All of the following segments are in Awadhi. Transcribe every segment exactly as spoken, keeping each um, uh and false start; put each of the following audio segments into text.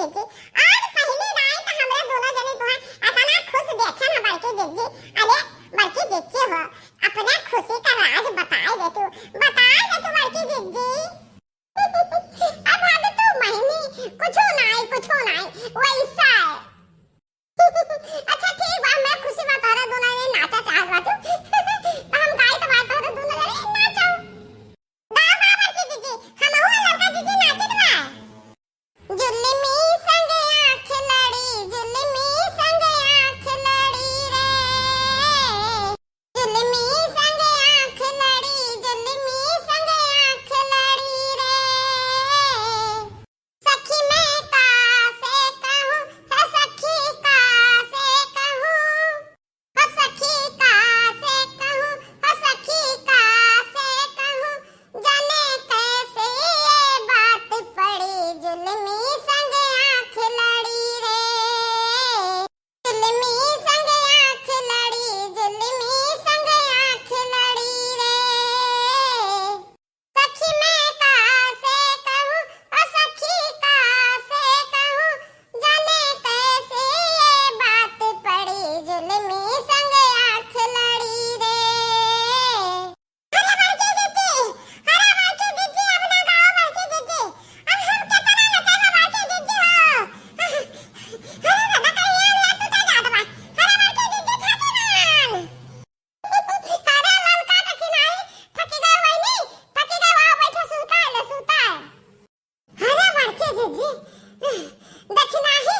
जिज्जी, आज पहली नाई तो हमरे दोनों जनी तुहां इतना खुश देखे ना बड़की जिज्जी। अरे बड़की जिज्जी हो, अपने खुशी का राज बताए दे तू, बताए दे तू बड़की जिज्जी। अब भाभी तू महीनी कुछो नाई, कुछो नाई, वैसा है। अच्छा ठीक बा, मैं खुशी बा तोहरा दोनों ये नाचा चाहत बाटू। तो हम गाई तो बात तोहरा दोनों जने नाचो। गाओ, गाओ बड़की जिज्जी, हमहू ललका जिज्जी नाचित बा। जुल्मी संग आँख लड़ी, जुल्मी संग आँख लड़ी रे। जुल्मी संग आँख लड़ी, जुल्मी संग आँख लड़ी रे। सखी मैं का से कहूँ, हे सखी का से कहूँ। हो सखी का से कहूँ, हो सखी का से कहूँ, जाने कैसे ये बात पड़ी, जुल्मी संग आँख लड़ी रे। जुल्मी संग आँख लड़ी, जुल्मी संग आँख लड़ी रे। सखी मैं का से कहूँ, ओ सखी का से कहूँ, जाने कैसे ये बात पड़ी, जुल्मी संग आँख लड़ी रे। अरे बड़की जिज्जी, अरे बड़की जिज्जी, अब ना गाओ बड़की जिज्जी, अब हम केतना नचाई बड़की जिज्जी हो। अरे दादा, कहीं ये टूटा जात बा। अरे बड़की जिज्जी, थाकी ना। अरे ललका देखी नाही, थकी गए बहिनी, थकी गए, आओ बैठो, सुता है, ले सुता है। अरे बड़की जिज्जी, देखी नाही,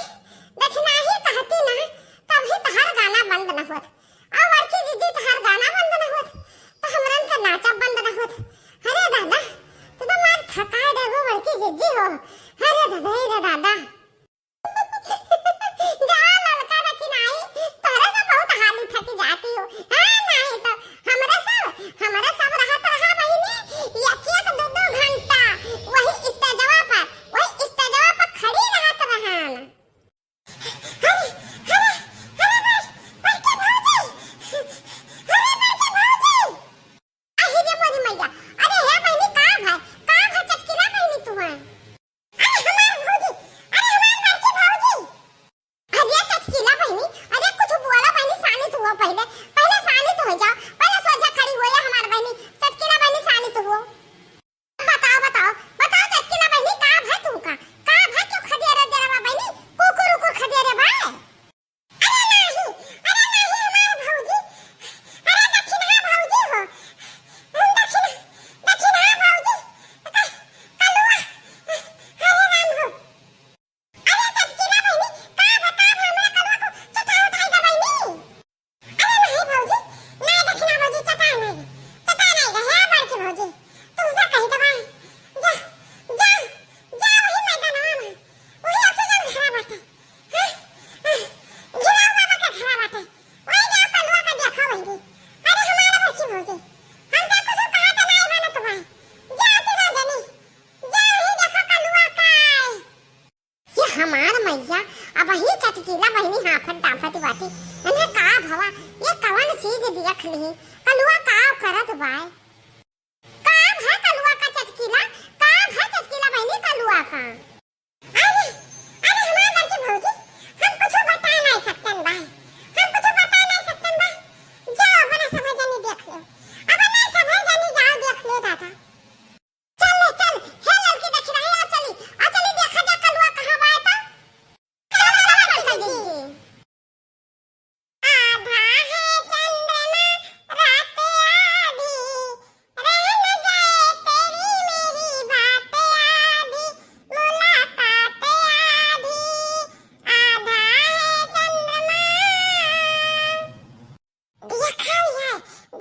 देखी नाही कहती ना, तब ही तहार गाना बंद न होत। और बड़की जिज्जी तहार गाना बंद न होत, तो हमरन के नाचा बंद न होत। अरे दादा, तू तो मार थकाए देबो बड़की जिज्जी हो। अरे दादा, अरे दादा। जा ललका देखी नाही, तोहरे से बहुत हाली थकी जाती हो। हाँ, नाही तो हमरे सब, हमरे सब रहत रहा बहिनी, एक एक दो दो घंटा वही स्टेजवा पर, वही स्टेजवा पर खड़ी रहत रहन। अरे, अरे, अरे बड़-, बड़की भौजी, अरे बड़की भौजी। अहि रे मोरी मैया, अरे हे बहिनी, का भय, का भय चटकीला बहिनी तुहैं? अरे हमार भौजी, अरे हमार बड़की भौजी। अरे चटकीला बहिनी, अरे कुछ बोला बहिनी, शांत हुआ पहिले, पहिले शांत हो जाओ, पहिले सोझा खड़ी हुआ हमार बहिनी, चटकीला बहिनी शांत हुआ। बताओ, बताओ, बताओ चटकीला बहिनी, का भय तुमका, का भय क्यों खदिया रे देरवा बहिनी, कुकुर उकुर खदिया रे भाई। अरे नाही, अरे नाही हमार भौजी, अरे दक्षिणा भौजी हो, हम दक्षिणा, दक्षिणा भौजी, क-, कलुआ, अरे राम हो। अरे चटकीला बहिनी, का बा, का बा, हमरा कलुआ को चटाई उठाई दे बहिनी। अरे नाही भौजी, नाही दक्षिणा भौजी, चटाई नाही, चटाई नाही गे, हे बड़की भौजी, तुमसे कही दे भाई, जा, जा, जा वही मैदानवा में, वही अकेले घरा बाटे। हाँ, हाँ, गिराऊ बाबा के घरा बाटे। ओए जाओ कलुआ का देखो बहिनी। अरे हमारे बड़की भौजी, हम तो कुछ कहा तो नहीं बनत भाई। जाओ तीनों जनी। जा वही देखो कलुआ का। ये हमार मैया, अबही चटकीला बहिनी हाफत डाफत बाटी। इन्हें का भवा, ये कवन चीज देख लिही? कलुआ का करत बाय? का भा कलुआ का चटकीला? का भा चटकीला बहिनी कलुआ का? अरे, अरे हमार बड़की भौजी, हम कुछ बता नहीं सकतन बा। हम कुछ बता नहीं सकतन बा। जाओ अपना सभे जनी देख लो। अपना सभे जनी जाओ देख लो दादा। चल ले, चल। हे लड़की देखी रही, आ चली। आ चली देखा जा कलुआ कहाँ बा तो। चल, चल, चल, चल, चल। आधा है चंद्रमा रात आधी, रह न जाए तेरी मेरी बात आधी, मुलाकात आधी, आधा है चंद्रमा। देखा है,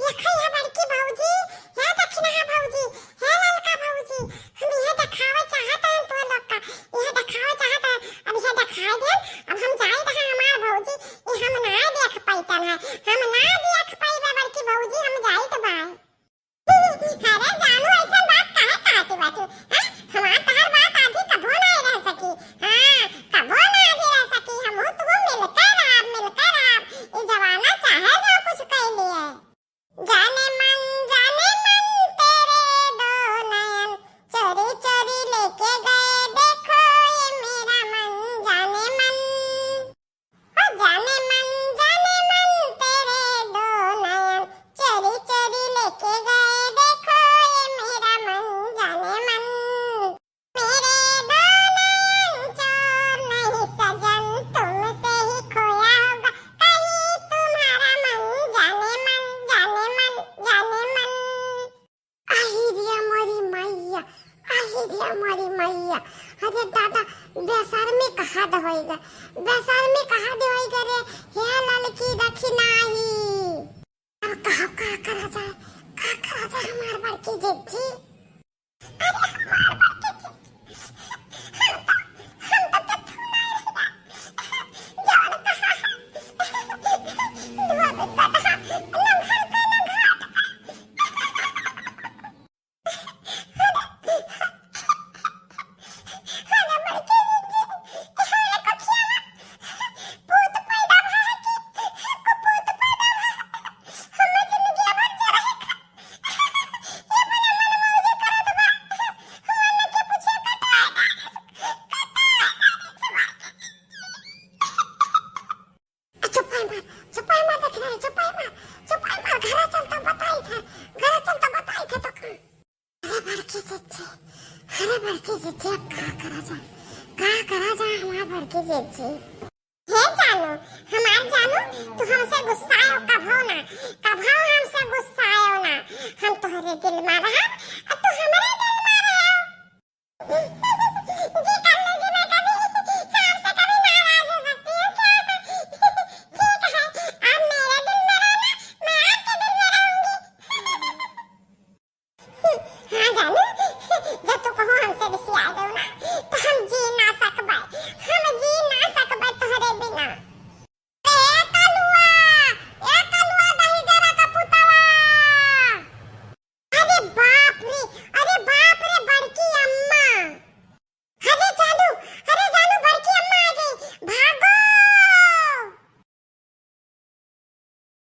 देखा है बड़की भौजी, हे दक्षिणा भौजी, हे ललका भौजी, हम यह देखावे चाहत हैं तो लोग का, यह देखावे चाहत हैं, अब यह देखाए देन, अब हम जाइत है हमार भौजी, ये हम ना देख पाइतन है, हम ना देख पाइबे बड़की भौजी, हम जाइत बाय। अरे जानू, ऐसन बात काहे कहत बाटू? हैं? हमार तहार बात आधी कबो नाहीं रह सकी। हाँ, कबो ना आधी रह सकी। हमहू तू मिलके रहब, मिलके रहब। ई जमाना चाहे जो कुछ कइ लिए। जाने मन, जाने मन, तेरे दो नयन चोरी चोरी लेके गए। देखो ये मेरा मन, हद होइगा, बेशर्मी का हद होइगा रे, हे ललकी दखिनाही। अब कहा का करा जाए, का करा जाए हमार बड़की जिज्जी? अरे हमार बड़की जिज्जी, हम तो, हम तो कथू ना रहिला। जवन कहा है, धोबी कटहा, लंघर का लंघाट। चुपाई मार, चुपाई मार, देख रहे, चुपाई मार, चुपाई मार, घरे चल तो बताई थे, घरे चल तो बताई थे तो का। अरे बड़की जिज्जी, अरे बड़की जिज्जी, अब का करा जाए, का करा जाए हमार बड़की जिज्जी? हे जानू, हमार जानू, तू हमसे गुस्सायो कभो ना, कभो हमसे गुस्सायो ना। हम तोहरे दिल में रहब, और तू हमरे दिल में रहो। जी कर लो जी, मैं कभी, हमसे कभी नाराज हो सकती हूँ क्या? ठीक है, आप मेरे दिल में रहना, मैं आपके दिल में रहूंगी। हाँ जानू, जब